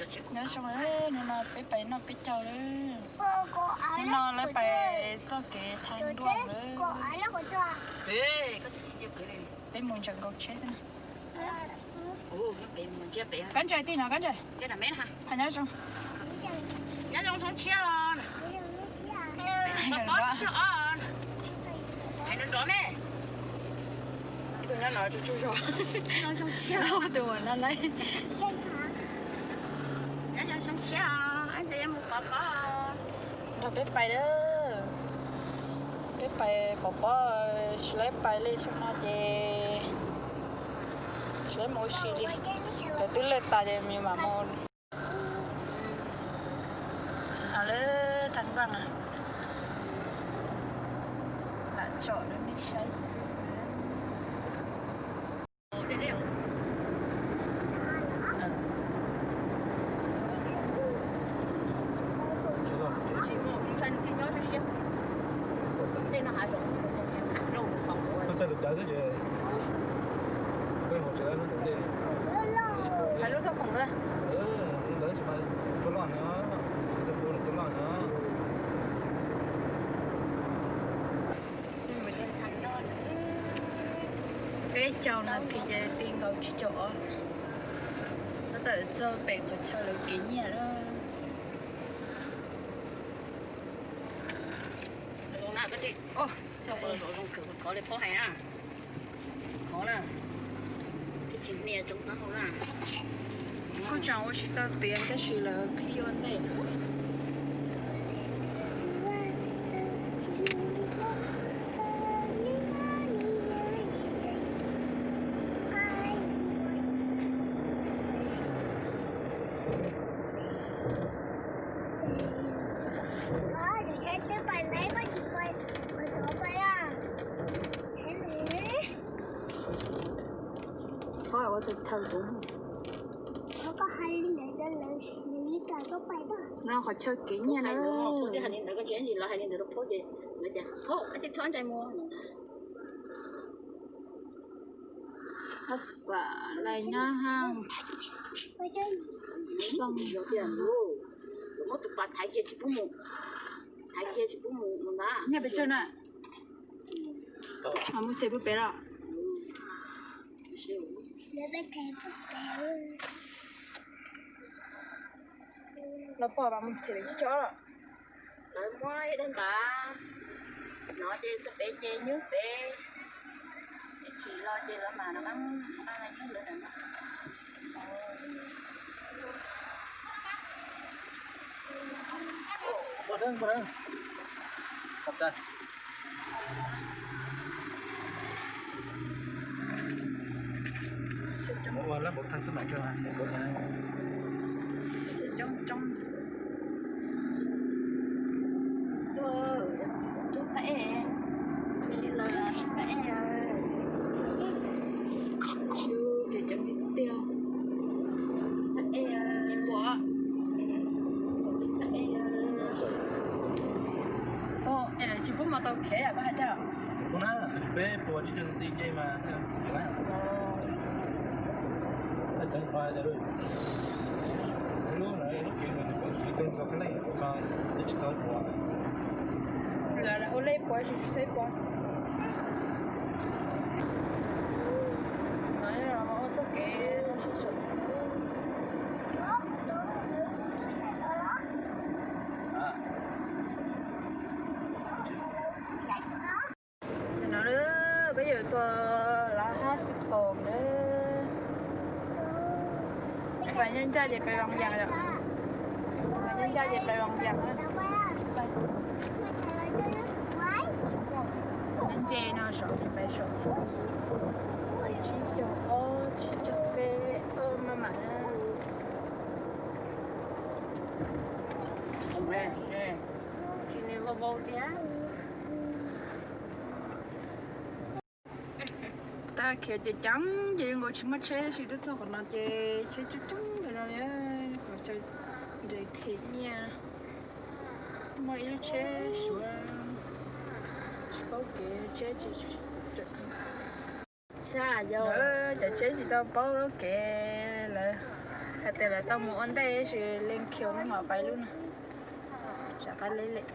Nyob zoo, hnub no peb pais noj peb caug lawm. Hnub no lawv pais txoj kev thaj nruaj lawm. Peb mus ntsawm nkaus tsheb xwb na. Kab ntsais tij no kab ntsais. Nyob zoo. Tus nyob no tsuj tsuj zog. Tus ua no na. Nrog peb pais lawm. Peb pais pov pob, tsis laib pais li xyoo no ces tsis laib mus ua si li. Lawv twb lawj tas ces me mam mus. Lawv thaj nruaj na, lam tsom rau nej saib xwb. Hais lub txoj khoom ntawd. Peb caug nas this ces ti nkaus tsib caug ob. Tab tom txog pem qhov chaw lawv kev nyiaj lawm. Kuj tseem ua tsis tau tiav tab sis lawv qhib ua ntej. Ua tus thawj tus no qhov chaw kev nyiaj na. Ab xav lais nyab hab. Muab tus pas thaiv kiag tsis pub mus, thaiv kiag tsis pub mus ntag. Nyiaj pes tsawg na? Mus them pub pem los? Los pom mas mus them pem tsis tso los. Lawv muab ib daim npav no ces txog pem ces nyob pem, tsis los ces lawv mam no nyuj lawv na. Es lawv tsis pub mus tau kev yom, koj hais tiag los? Peb puas tsib caug cc ces mas lub no lub kev mus koj tsis tau puas. Lawv ua lej puas tsis txawj puas. No yog ua txoj kev sib sau. No peb yuav txog lab hab xib xoos na. Pais nyob ncaj ces pais Vaj Yas lawm. Pais nyob ncaj ces pais Vaj Yas na. Nyob ncaj no saum ces pais saum. Tsib caug ob, tsib caug peb, maj mam na. Tsis nws vau vau thiab. Tag khiav ces ceev ces zoo nkaus tsis muaj tsheb tab sis twb txog qhov no ces tsheb coob coob ntawm no li, qhov chaw nres them nyiaj. Muaj ib lub tsheb Suav tsis paub kev, tsheb tsis, cov tsheb tsis tau paub kev lawm. Hais tias lawv tau mus ua ntej, sis leej khiu ne mam pais lub no. Rov qab leb lem.